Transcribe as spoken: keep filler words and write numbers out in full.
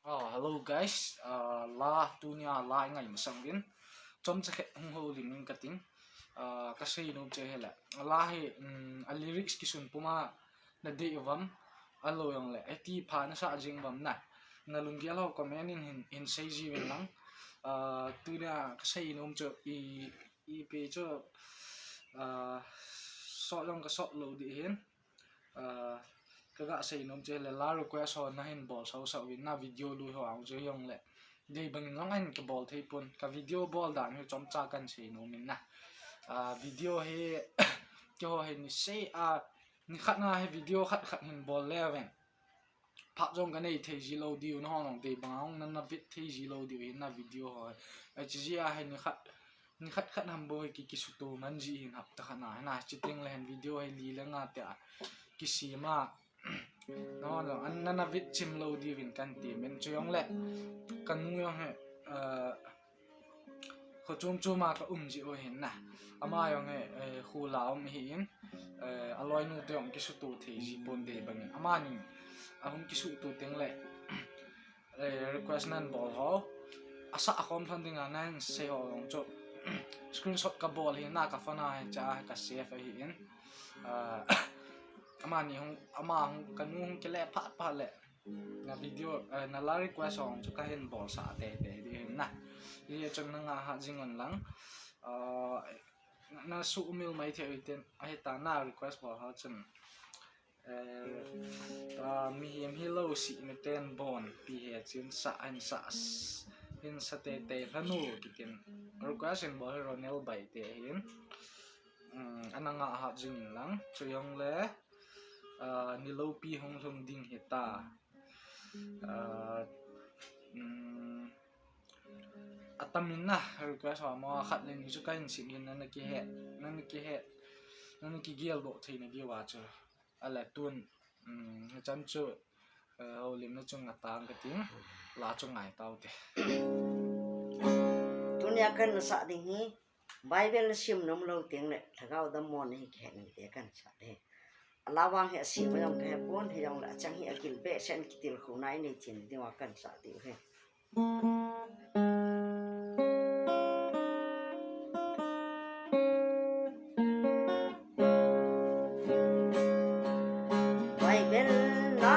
Oh, hello guys. Uh, la tunia la ngai masang din. Chomcha khat hung houlim ing kating. Uh, kasei nom chu hile. La hi, um, a lyrics kisun puma nadei uvam. Alou jongle. Iti pha nasa jing uvam na. Nalunggel ho comment in hin, hin seiji uvin lang. Uh, tunia kasei nom chu i, ipi chu, uh, sot jong kasot lou ding ahin. Ah, kaga sei nom chu hile la request ho nahin bol sau sau uvin na video lui ho ang chu jongle. Dei bangin lang ahin kabol thei pon. Ka video bol dan hi chomcha kahin sei nom in na. Ah, video hi keiho hi nisei a nikhat na hi video khat khat hin bol le uvin. Phat jong kanei thei ji lou diu, nahon jong dei banga hung nana vet thei ji lou diu ahin na video ho. Ahi jeh a hi nikhat, nikhat khat ham bou hi ki, kisuto man ji ahin hapta khat na, hina chuteng le hin video hi li le nga tia kisem a. Nahon jong, an nana vet chim lou diuvin kahin ti min chu jongle. Kanu jong hi, ah, Kho chom chom a ka um ji u ahin na. Ama jong hi, eh, khula um ahin, eh, aloinu te jong kisuto thei ji pon dei bangin. Amani ahung kisuto teng le, eh, request nan bol ho. Asa akhom thon dinga nan sei ho jong chu. Screenshot kabol ahin na ka phone a hiche a ka save ahin. Ah, amani hung, ama hung, kanu hung kile phat phat le. Na video, eh, na la request ho chu kahin bolsah teitei ding ahin na. Hijeh chun nanga hat jing un lang. Ah, na, na sumil mai thei u hitin, ahi ta na request bol ho chun. Eh, ah, mihem hilou sih miten bon, pi he chin sa, hin sa, s-, hin sa teitei lhanu kitin. Request hin bol hi Ronel Baite ahin. Um, ana nga hat jing in lang. Chujongle, ah, niloupi hung lhung ding hita. Ah, um, atam in na request ho mo khat le ni chu kahin sim in nana kihet, nana kihet, nana kigel doh thei na diu a chu. Ale tun, um, hichan chu, eh, houlimna chung atang kating, la chu ngai taute. Tunia kana sah ding hi, Bible na sim nom lou teng le, Lhagao dammo na hi kihet nante kana sah ding. Ala vang hi asem jong kahe pon, hijongle achang hi agil behseh in kitilkhouna inei theina diuva kana sah diu ahi. Bible na